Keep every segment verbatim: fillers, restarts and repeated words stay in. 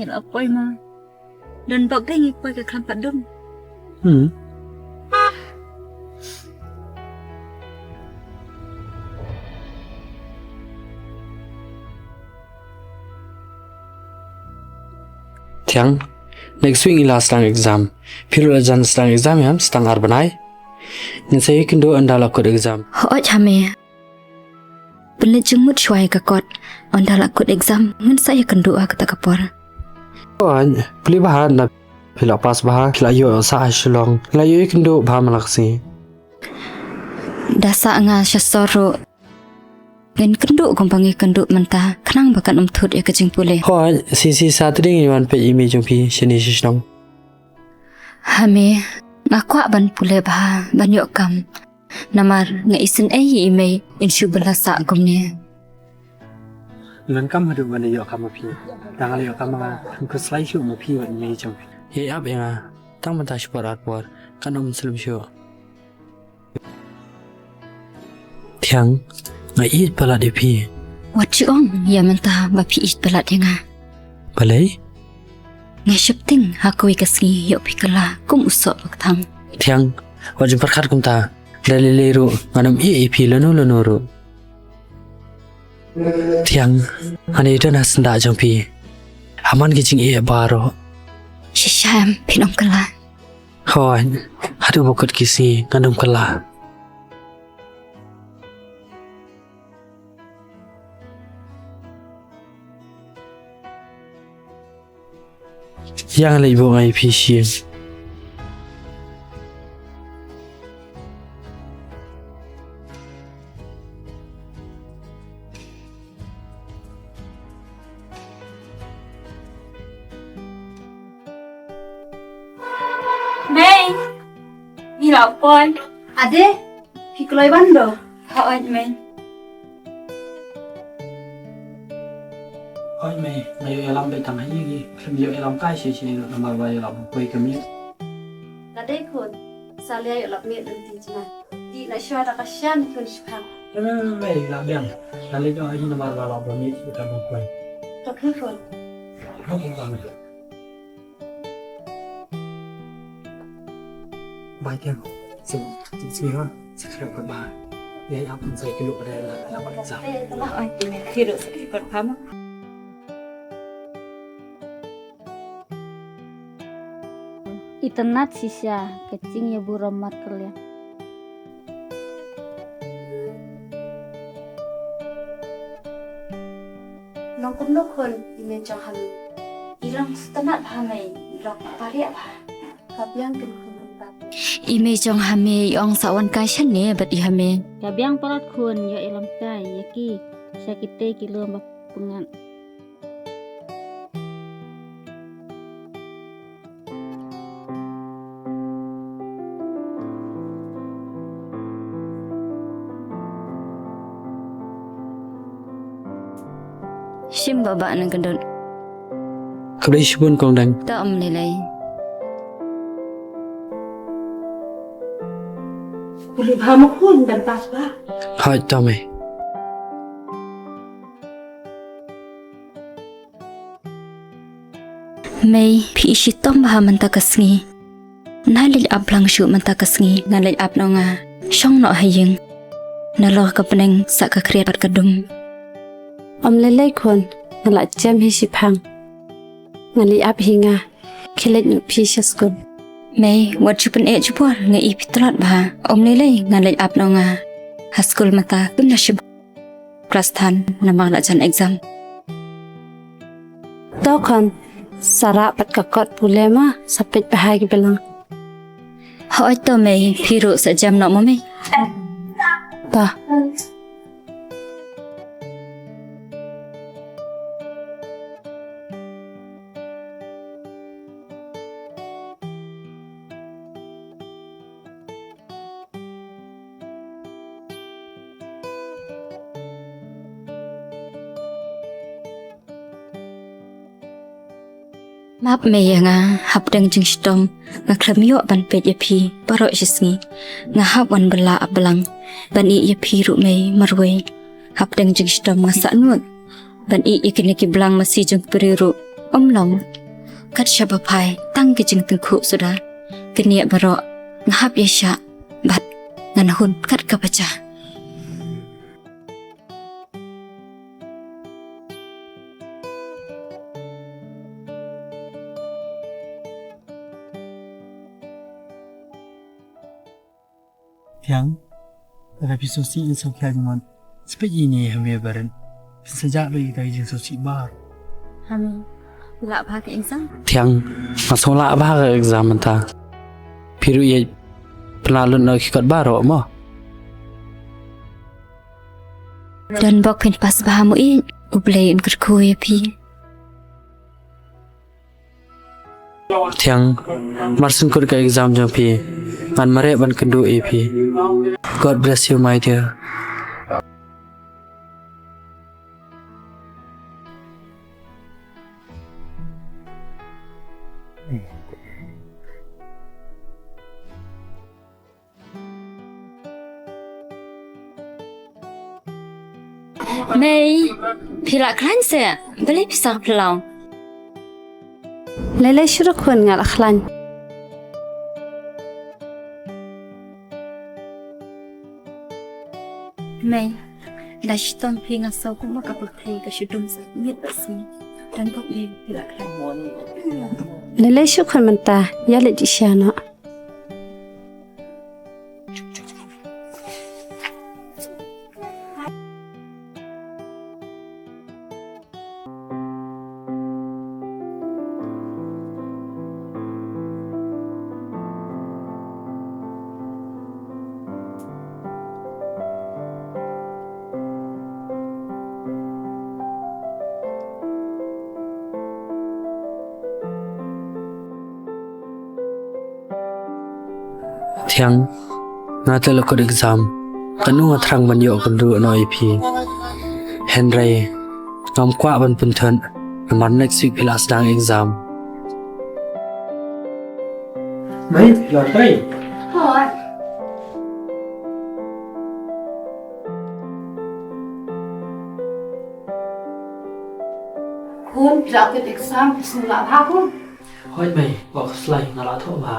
Ngi la poi ma. Don bok dei ngi poi ka khlam pat dum. Hmm. Thiang, next week ngi la sdang exam. Phi ruh la jan sdang exam ïa, sdang ar bnai. Ngin sa ïakynduh ynda la kut exam. Hooid ha me. Pynleit jingmut shuwa ïa ka kot. Ynda la kut exam, ngin sa ïakynduh ha kata ka por. Hooid, plie bha na phi la pass bha, phi la ïoh sah ha Shillong. La ïoh ïakynduh bha man la ka sngi. Da sah nga sha sor ruh. Ngin kynduh kumba ngi kynduh mynta, khnang ba kan ym thut ïa ka jingpule. Hooid, shisha Saturday ngin wan peit ïa i mei jong phi shane sha shnong. Ha me, nga kwah ban pule bha, ban ïoh kam. Namar nga isynei ïa i mei, in shu ba la sah kumne. Ngan kam haduh ban ïoh kam ma phi. Tang la ïoh kam ma nga, ngan khuslai shuh ma phi bad i mei jong phi. Ïa ap ïa nga, tang mynta shi por ar por, kan ym slem shuh. Thiang, nga ïeit palat ïa phi. Wat ju ong ïa mynta ba phi ïeit palat ïa nga. Balei? Nga sheptieng ha kawei ka sngi ïoh phi kylla kum u soh ba kthang. Thiang, wat ju pyrkhat kumta. Da lei lei ruh ngan ym ïeh ïa phi lano lano ruh. Thiang, ngan ïadon ha syndah jong phi. Ha man ki jingeh baroh. Shisha em phin ym kylla? Hooid, haduh ba kut ki sngi ngan ym kylla. Ïa nga leit buh nga ïa phi sha ïing. Mei, ngi la poi. Ade, phi kloi ban do? Hooid mei. Hooid mei, nga ïoh ïalam beit tang ha ïing, khlem ïoh ïalam kai shisha namar ba ïoh la poi ka miet. Ka dei khun, sa leh ïoh la miet lynti jngai. Dih na shuwa da ka shan khun shipang. Mei, mei, mei, la biang. Nga leit noh ha ïing namar ba la ba miet shu ta ban poi. To khun khun. Khun khun. Bai tiang. Sim, sim, sim, ha. Sa khreh pat ba. Ïa, ïa, pun sa ki luk pada la, la, la, la. Oi, ine, tiru sa ki pat pama. Itynnad shisha ka jingïaburom markylliang. Nongkum nongkhun i mei jong ha me. I long sngewtynnad bha mei, i long pariah bha. Ka biang kin khun kumta. I mei jong ha me i ong sa wan kai shane bad i ha me. Ka biang palat khun ïoh ïalam kai ïa ki sha kitei ki lum ba pyngngad. Shim baba nang kendut. Khublei shibun kong dang. To ym lei lei. Pule bha ma khun ban pass bha. Hooid to mei. Mei, phi shitom bha mynta ka sngi. Nai leit ap lang shuh mynta ka sngi, ngan leit ap noh nga. Shong noh ha ïing. Nalor ka bneng sah ka khriat bad ka dum. Ym lei lei khun, nga la jem hi shiphang. Ngan leit ap hi nga. Khie leit noh phi sha skul. Mei, wat ju pyneh jubor, nga ïeit phi tlot bha. Ym lei lei, ngan leit ap noh nga. Ha skul mynta kim da shim klas than namar la jan exam. To khun, sa rah pat ka kot pule ma, sa peit bha ïa ki balang. Hooid to mei, phi ruh sa jem noh mo mei. To. Map mei ïa nga, hapdeng jingshitom nga khlem ïoh ban peit ïa phi baroh shi sngi. Nga hap wan bylla ap blang ban ïeh ïa phi ruh mei marwei. Hapdeng jingshitom nga sahnud ban ïeh ïa kine ki blang masi jong ki briew ruh. Ym long, kat shaba phai tang ki jingtyngkhuh suda, kane baroh nga hap ïa shah bad ngan hun kat kaba jia. Thiang, lada phi sngewsih ïa ka jingmut, sa peit ïa ine ha me barit. Phin sa jah lut ïa ka jingsngewsih baroh. Ha me, lah bha ka exam? Thiang, nga sngewlah bha ka exam mynta. Phi ruh ïa pynlah lut noh ki kot baroh mo. Don bok phin pass bha mo ïeit, U Blei un kyrkhu ïa phi. Thiang, mar shu kut ka exam jong phi, ngan mareh ban kynduh ïa phi. God bless you, my dear. Mei, phi la khlaiñ se? Balei phi sa phyllaw? Lei lei shuh ruh khun, nga la khlaiñ. Mei, da shitom phi nga sngew kumba ka pyrthei ka shu dum sa miet bad sngi. Don bok mei phi la khlaiñ. Lei lei shuh khun mynta, ïa leit sha noh. Thiang, nga te la kut exam, kano nga thrang ban ïoh kynduh noh ïa phi. Hynrei ngam kwah ban pynthut namar next week phi la sdang exam. Mei, phi la trei? Hooid. Khun, phi la kut exam, phi sngewlah bha khun? Hooid mei, wat khuslai, nga la thoh bha.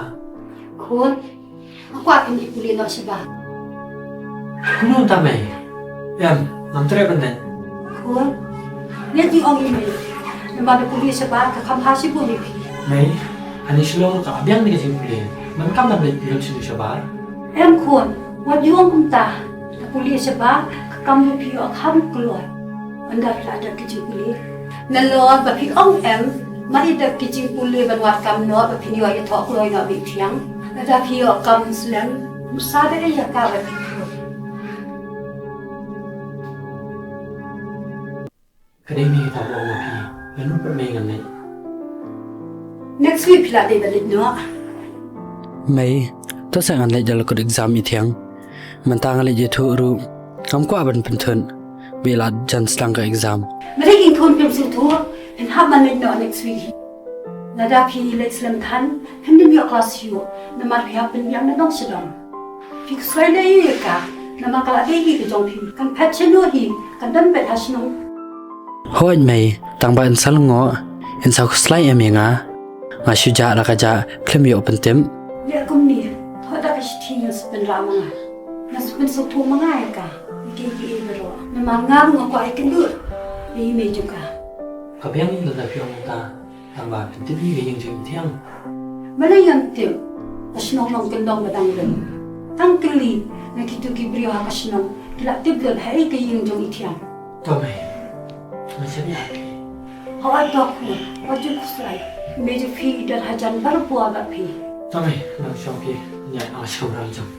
Khun, nga kwah phin ïa pule noh shabar. Kumno mynta mei? Em, ngam treh ban leit. Khun, leit ïa ong ïa mei. Namar da pule shabar ka kham bha shibun ïa phi. Mei, ani Shillong ka biang ne ka jingpule. Man kam ban leit lut sha shabar. Em khun, wat ïa ong kumta. Da pule shabar ka kam ïa phi ïoh kham kloi. Ynda phi la dep ki jingpule. Nalor ba phi ong em, mar ïa dep ki jingpule ban wad kam noh ba phin ïoh ïathoh kloi noh beit Thiang. Lada phi ïoh kam slem, ym sa da ei ïa ka ba phi pule. Ka dei mei kata ba ong ma phi, lano pat mei ngan leit? Next week phi la dei ban leit noh. Mei, to sa ngan leit da la kut exam i Thiang. Mynta nga leit ïathuh ruh, ngam kwah ban pynthut. Ba i la jan sdang ka exam. Balei khun phim sngewthuh, phin hap ban leit noh next week. Lada phi leit slem than, phim nym ïoh klas shuh, namar phi hap pynbiang na dong sha dong. Phi khuslai leh ïa ka, namar ka la dei hi ka jong phi, kan phet shano hi, kan don beit ha shnong. Hooid mei, tang ba in sa lyngngoh, in sa khuslai em ïa nga. Nga shu jah la ka jah, khlem ïoh pyntip. Leh kumne, thoh da ka shithi ngan sa pynrah ma nga. Ngan sa pynsngewthuh ma nga ïa ka, ïa kiei kiei baroh. Namar nga ruh nga kwah ïakynduh ïa i mei jong ka. Ka biang hi lada phi ong kumta, tang ba phin tip hi ka ïing jong i Thiang. Balei ngam tip? Ka shnong long kyndong ba dang lum. Tang kylli na kito ki briew ha ka shnong, ki la tip lut haei ka ïing jong i Thiang. To mei, ngan shaniah ïa phi. Hooid to khun, wat ju khuslai. I mei jong phi i don hajan barabor bad phi. To mei, ngan shong phi, ngan ïaid sha u ram jong.